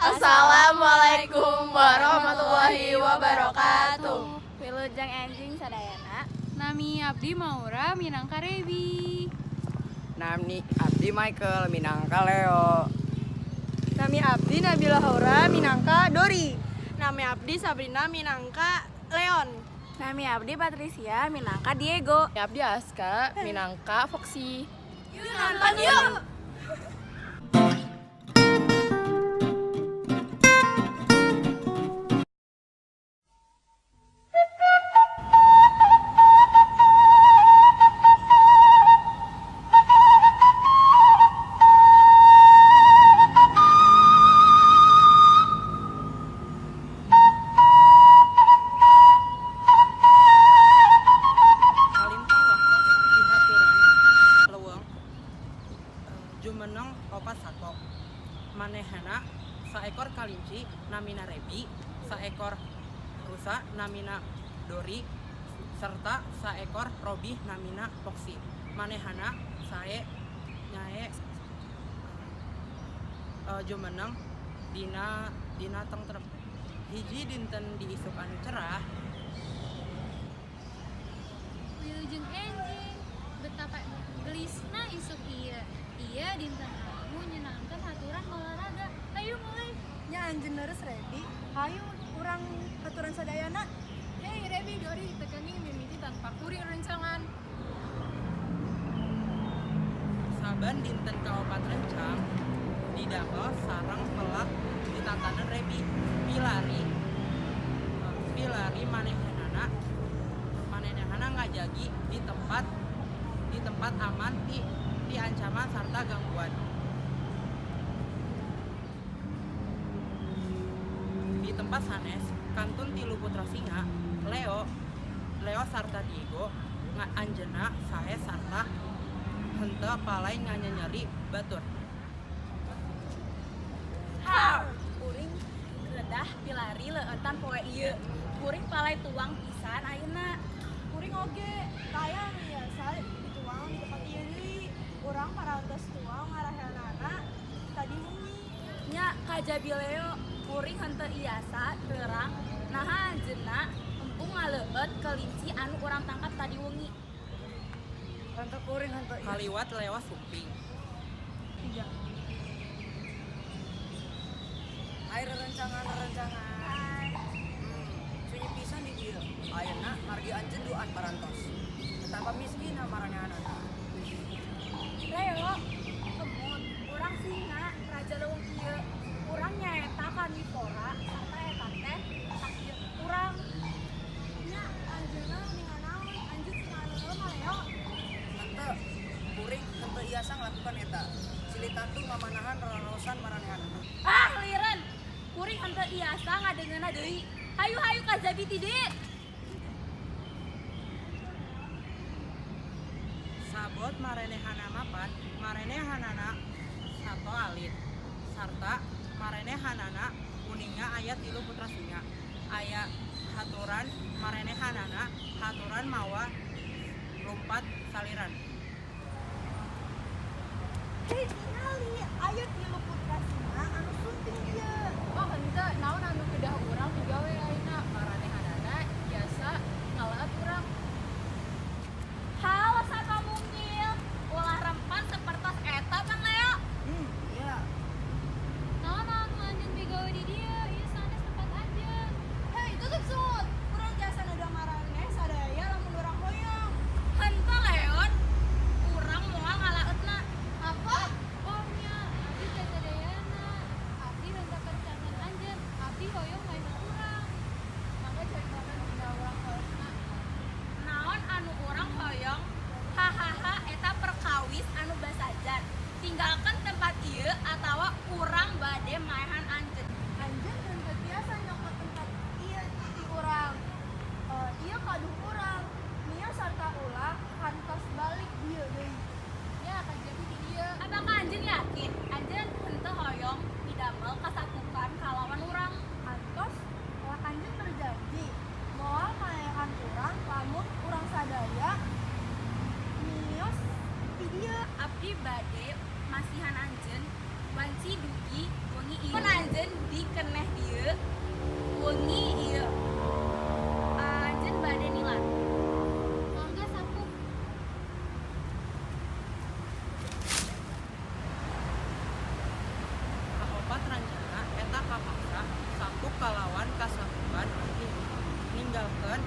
Assalamualaikum warahmatullahi wabarakatuh. Wilujeng enjing sadayana. Nami abdi Maura minangka Rebi. Nami abdi Michael minangka Leo. Nami abdi Nabila Haura minangka Dori. Nami abdi Sabrina minangka Leon. Nami abdi Patricia minangka Diego. Nami abdi Aska minangka Foxy. Yuk nonton yuk. Kalintang waktos dihaturan leuweung jumeneng opat sato. Manehna saekor kalinci namina Rebi, saekor rusa namina Dori, serta saekor robih namina Foxy. Manehna sae nyae jumeneng dina dina tengtrem. Hiji dinten di isuk anu cerah. Wilujeng enjing. Betapa gelisna isuk ieu. Ieu dinten anu nyenangkeun haturan olahraga. Ayo mulai. Nya anjeun leres Rebi, hayu urang haturan sadayana. Hey Rebi, Dori, teu kenging mimiti tanpa kuring rencangan. Saban dinten kaopat rencang didamel sareng pelak ditatanen Rebi. Pilari pilari manehanana manehanana ngajagi di tempat aman ti ancaman sarta gangguan. Di tempat sanes kantun tilu putra singa, Leo Leo sarta Diego anjeunna sae sarta henteu palay nganyenyeri batur. Kuring kedah pilari leueutan poe ieu. Kuring palay tuang pisan ayeuna. Kuring oge, kaya anu biasa dituang di tempat ieu deui. Urang parantos tuang ngarahelnana tadi wengi. Nya kajabi Leo, kuring henteu iasa terang naha anjeunna empung ngaleueut kelinci anu urang tangkap tadi wengi. Henteu kuring henteu. Kaliwat Leo sumping. Tiga. Air rencangan-rencangan. Sunyi pisan di dieu. Ayeuna margi anjeun duaan parantos. Betapa miskin maranehanana. Leo, kemut, urang singa, raja leuweung ieu. Urang nyaeta karnivora sarta eta teh takdir urang. Nya anjeunna ningan naon? Anjeun singa anu mah Leo. Henteu kuring henteu iasa ngalakukan eta. Silih tatu mamanahan raraosan maranehanana. Ah, liren. Kuring henteu iasa ngadengeuna deui. Hayu hayu kajabi ti dieu. Sabot marenehana mapan, marenehanana sato alit sarta marenehanana uninga aya tilu putra singa. Aya haturan marenehanana haturan mawa lumpat saliran. Hei tingali, aya tilu putra singa anu sumping ieu. Oh henteu, naon anu kedah urang digawe ayeuna maranehanana biasa ngalaat urang. Halo sato mungil, ulah rempan sapertos eta Bang Leo. Iya. Naon anu anjeun migawe di dieu? Ieu sanes tempat anjeun. Hei, tutup sungut. Urang tiasa nuduh maraneh sadaya lamun urang hoyong. Henteu Leon, urang moal ngalaeutna. Apa? Oh nya, abdi teh sadayana. Abdi henteu kencangan anjeun. Abdi hoyong maehan urang. Mangga caritakeun dina urang hoyongna. Naon anu urang hoyong? Hahaha, eta perkawis anu basajan. Tinggalkan tempat ieu atawa urang bade maehan anjeun. Anjeun henteu tiasa nyokot tempat ieu ti urang. Eh, ieu kaduh urang. Mia sarta ulah kantos balik dieu deui. Nya kajabi di dieu. Apakah anjeun yakin anjeun henteu hoyong didamel kasakukan kalawan urang? Kantos lah anjeun berjanji moal maehan urang lamun urang sadaya mios ti dieu. Abdi bade masihan anjeun wanci dugi wengi. ieu anjeun dikeneh dieu wengi ieu. Anjeun bade nilar. Mangga sapuk. Kaopat rencana eta kapaksa sapuk kalawan kasakuban ninggalkeun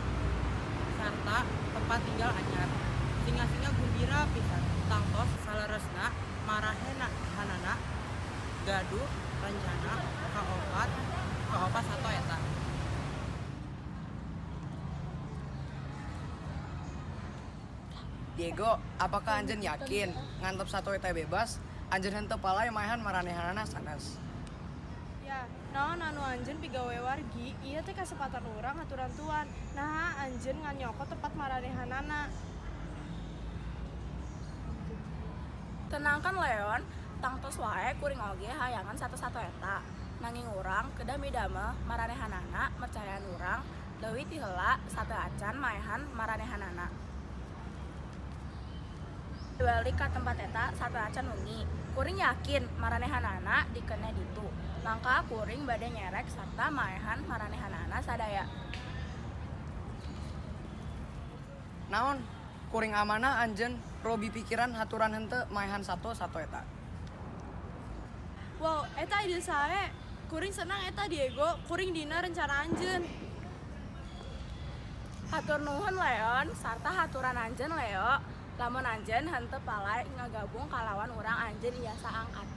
sarta tempat tinggal anyar. Singa-singa gumbira pisan tangtos saleresna maranehanana gaduh rencana kaopat kaopat sato eta. Diego, apakah anjeun yakin ngantep sato eta bebas? Anjeun henteu palay maehan maranehanana sanes. Ya, naon anu anjeun pigawe wargi, ieu teh kasempatan urang ngaturan tuan. Naha anjeun nganyokot tempat maranehanana. Tenangkan Leon, tangtos wae kuring oge hayangan sato-sato eta. Nanging urang kedah midamel maranehanana mercayaan urang leuwih ti heula sateuacan maehan maranehanana. Balik ka tempat eta sateuacan wengi. Kuring yakin maranehanana dikeneh ditu. Mangka kuring bade nyerek sarta maehan maranehanana sadaya. Naon? Kuring amanah anjeun robi pikiran haturan henteu maehan sato sato eta. Wow, eta ide sae. Kuring senang eta Diego, kuring dina rencana anjeun. Hatur nuhun Leon sarta haturan anjeun Leo. Lamun anjeun henteu palay ngagabung kalawan urang anjeun iasa angkat.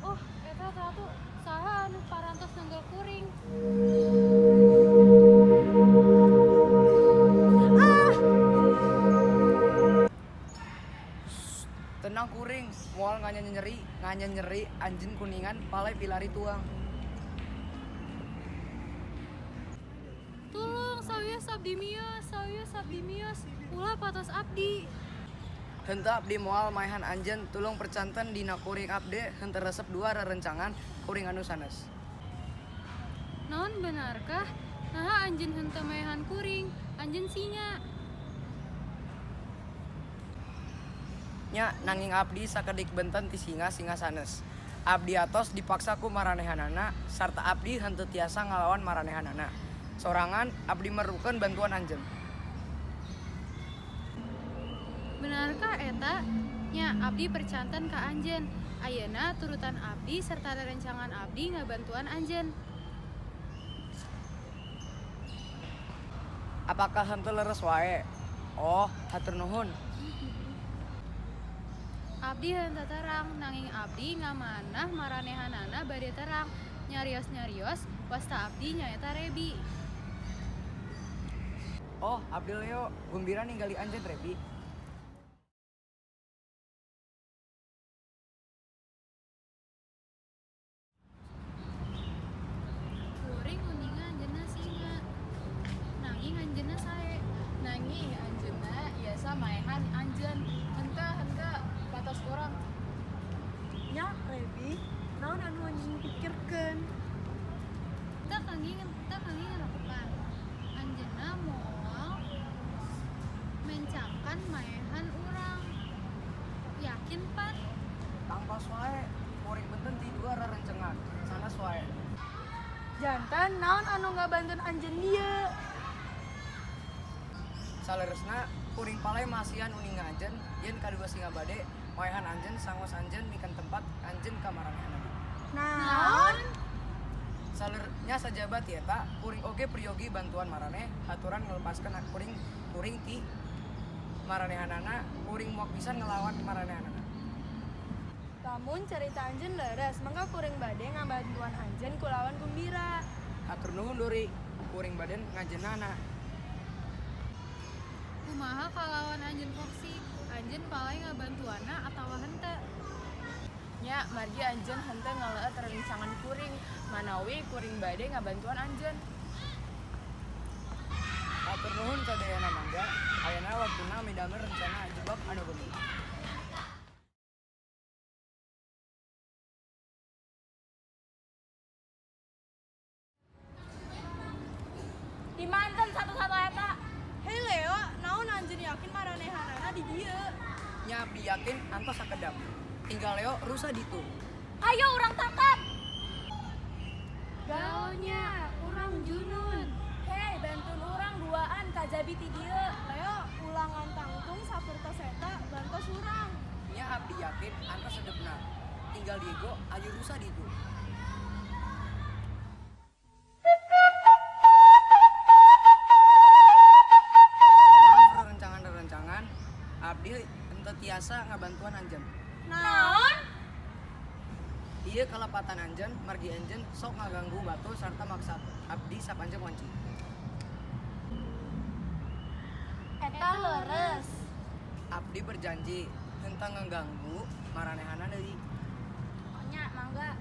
Oh, eta tatu saha anu parantos nenggel kuring. Tenang kuring, moal nganya nyeri anjeun kuningan palay pilari tuang. Tulung sawios abdi mios, sawios abdi mios, ulah patos abdi. Henteu abdi moal maehan anjeun, tulung percanten dina kuring abdi henteu resep dua rerencangan kuring anu sanes. Naon benarkah? Naha anjeun henteu maehan kuring, anjeun singa. Nya nanging abdi sakedik benten ti singa-singa sanes. Abdi atos dipaksa ku maranehanana sarta abdi henteu tiasa ngalawan maranehanana. Sorangan abdi merlukeun bantuan anjeun. Benarkah eta? Nya abdi percanten ka anjeun. Ayeuna turutan abdi serta rerencangan abdi ngabantuan anjeun. Apakah henteu leres wae? Oh, hatur nuhun. Abdi henteu terang, nanging abdi ngamanah maranehanana bade terang. Nyarios-nyarios wasta abdi nyaeta Rebi. Oh, abdi Leo, gumbira ninggali anjeun Rebi. Kuring uninga anjeunna singa. Nanging anjeunna sae. Nanging anjeunna iasa maehan anjeun. Henteu henteu patos urang. Nya, Rebi, naon anu anjeun pikirkeun? Teu kenging repan. Anjeunna moal mencakan maehan urang. Yakin pan? Tangtos wae, kuring benten ti dua rerencengan. Sanes wae. Janten naon anu ngabantuan anjeun dieu? Saleresna kuring palay masihan uninga anjeun yen kadua singa bade maehan anjeun sangos anjeun mikeun tempat anjeun ka maranehanana. Naon? Salernya sajaba ti eta kuring oge priyogi bantuan maraneh haturan ngelepaskeun hak kuring kuring ti maranehanana kuring muak pisan ngelawan maranehanana. Lamun cerita anjeun leres, mangga kuring bade ngabantuan anjeun kulawan gumbira. Hatur nuhun Dori, kuring baden ngajenana. Kumaha kalawan anjeun Foxy? Anjeun palay ngabantuanna atawa henteu? Nya margi anjeun henteu ngaleueut rerencangan kuring, manawi kuring bade ngabantuan anjeun. Hatur nuhun sadayana mangga, ayeuna waktuna midamel rencana jebak anu gemi. di dieu. Nya abdi yakin antos sakedap. Tinggal Leo rusa ditu. Ayo urang tangkap. Gaonya, urang junun. Hei, bantun urang duaan kajabi ti dieu. Leo, ulangan tangtung sapertos eta bantos urang. Nya abdi yakin antos sedepna. Tinggal Diego ayu rusa ditu. Maaf rerencangan-rerencangan, abdi henteu tiasa ngabantuan anjeun. Naon? Ieu kalepatan anjeun, margi anjeun sok ngaganggu batur sarta maksa abdi sapanjang wanci. Eta leres. Abdi berjanji henteu ngaganggu maranehana deui. Nya, mangga.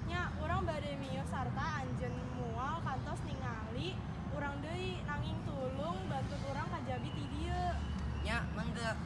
Nya, urang bade mios sarta anjeun moal kantos ningali urang deui nanging tulung bantun urang kajabi ti dieu. Nya mangga.